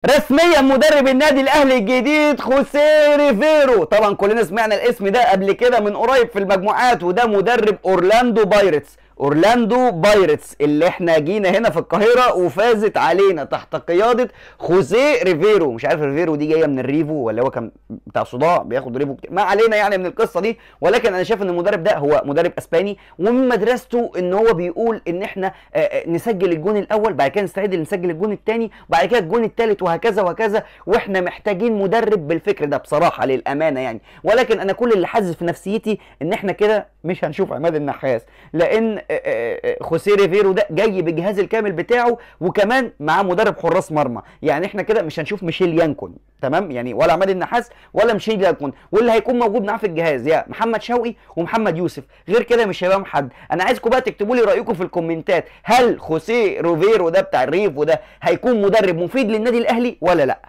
رسميا مدرب النادي الاهلي الجديد خوسيه ريفيرو. طبعا كلنا سمعنا الاسم ده قبل كده من قريب في المجموعات، وده مدرب اورلاندو بايرتس. اورلاندو بايرتس اللي احنا جينا هنا في القاهرة وفازت علينا تحت قيادة خوسيه ريفيرو. مش عارف ريفيرو دي جاية من الريفو ولا هو كان بتاع صداع بياخد ريفو كتير، ما علينا يعني من القصة دي. ولكن انا شايف ان المدرب ده هو مدرب اسباني، ومن مدرسته ان هو بيقول ان احنا نسجل الجون الاول، بعد كده نستعد نسجل الجون الثاني، بعد كده الجون الثالث، وهكذا وهكذا. واحنا محتاجين مدرب بالفكر ده بصراحة للامانة يعني. ولكن انا كل اللي حاسس في نفسيتي ان احنا كده مش هنشوف عماد النحاس، لان خوسيه ريفيرو ده جاي بالجهاز الكامل بتاعه، وكمان معاه مدرب حراس مرمى. يعني احنا كده مش هنشوف ميشيل يانكون، تمام؟ يعني ولا عماد النحاس ولا ميشيل يانكون، واللي هيكون موجود معاه في الجهاز يا محمد شوقي ومحمد يوسف، غير كده مش هيبقى حد. انا عايزكم بقى تكتبوا لي رايكم في الكومنتات، هل خوسيه ريفيرو ده بتاع الريفو ده هيكون مدرب مفيد للنادي الاهلي ولا لا؟